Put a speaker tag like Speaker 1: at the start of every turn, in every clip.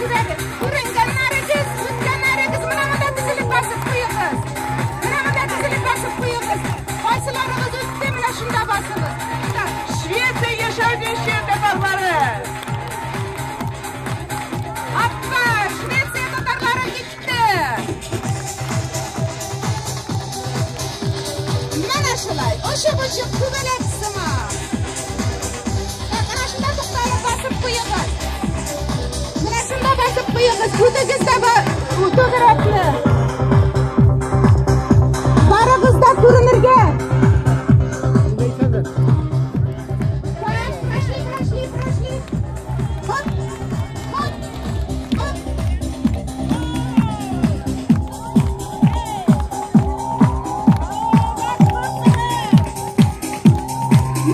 Speaker 1: җибәрде. Күренгәннәрегез, үткәннәрегез, менә монда тезелеп басып куегыз. Менә монда тезелеп басып куегыз. Кайсыларыгыз үтте, менә шунда басыгыз.
Speaker 2: Швеция яшәүче татарлары.
Speaker 1: Аппа, Швеция татарлары китте. Менә шулай, очып-очып күбәләк сыман. Так, менә шунда тукталып басып куегыз. Менә шунда басып куегыз, күзегез дә түгәрәкне. Барыгыз да күренергә. Так, прошли, прошли, прошли. Хоп, хоп, хоп.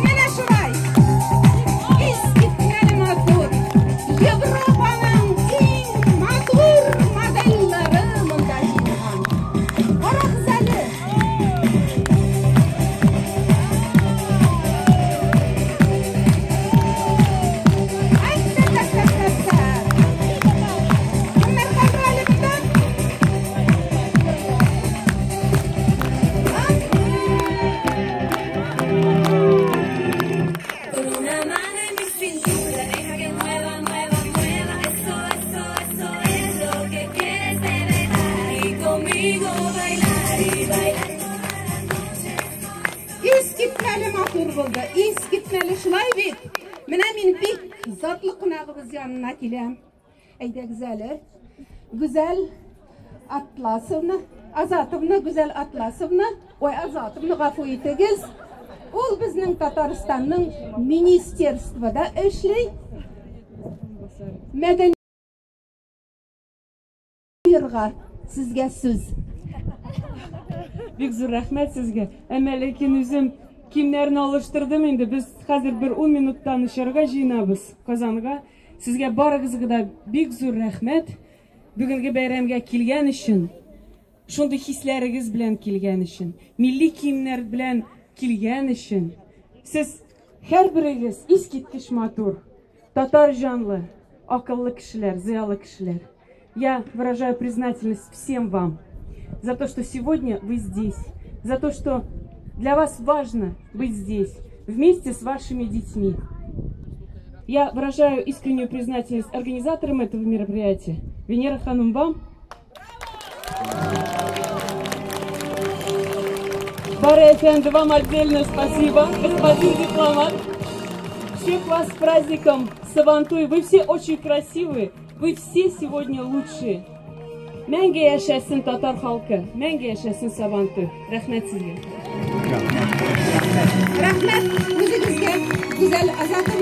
Speaker 1: Менә шулай. Искитмәле матур. Европаның иң матур модельләре монда җыелган. Карагыз әле. Ай, так, так, так, так, так. Кемнәр калды әле монда? А?
Speaker 3: Con una mano en mi cintura, deja que mueva, mueva, mueva. Eso, eso, eso es lo que quieres de verdad. Y conmigo bailar y bailar toda la noche.
Speaker 1: Искитмәле матур булды. Искитмәле, шулай бит. Менә мин бик затлы кунагыбыз янына киләм. Әйдәгез әле. Гүзәл Атласовна, Азатовна, Гүзәл Атласовна, ой, Азатовна, гафу итегез. Ул безнең Татарстанның министерствода эшли. Мәдәниятка сезгә сүз.
Speaker 4: Бик зур рәхмәт сезгә. Әмма ләкин үзем киемнәрне алыштырдым инде. Без хәзер бер 10 минуттан очарга җыенабыз Казанга. Сезгә барыгызга да бик зур рәхмәт. Бүгенге бәйрәмгә килгән өчен, шундый хисләрегез белән килгән өчен, милли киемнәр белән килгән өчен. Сез һәрберегез искиткеч матур, татар җанлы, акыллы кешеләр, зыялы кешеләр. Я выражаю признательность всем вам за то, что сегодня вы здесь, за то, что для вас важно быть здесь, вместе с вашими детьми. Я выражаю искреннюю признательность организаторам этого мероприятия. Венера Ханум, вам. Бара Эфенди, вам отдельно спасибо, господин дипломат. Всех вас с праздником Сабантуй. Вы все очень красивые, вы все сегодня лучшие. Мәңге яшәсен татар халкы, мәңге яшәсен Сабантуй. Рәхмәт сезгә.
Speaker 1: Рәхмәт үзегезгә, Гүзәл Азатовна.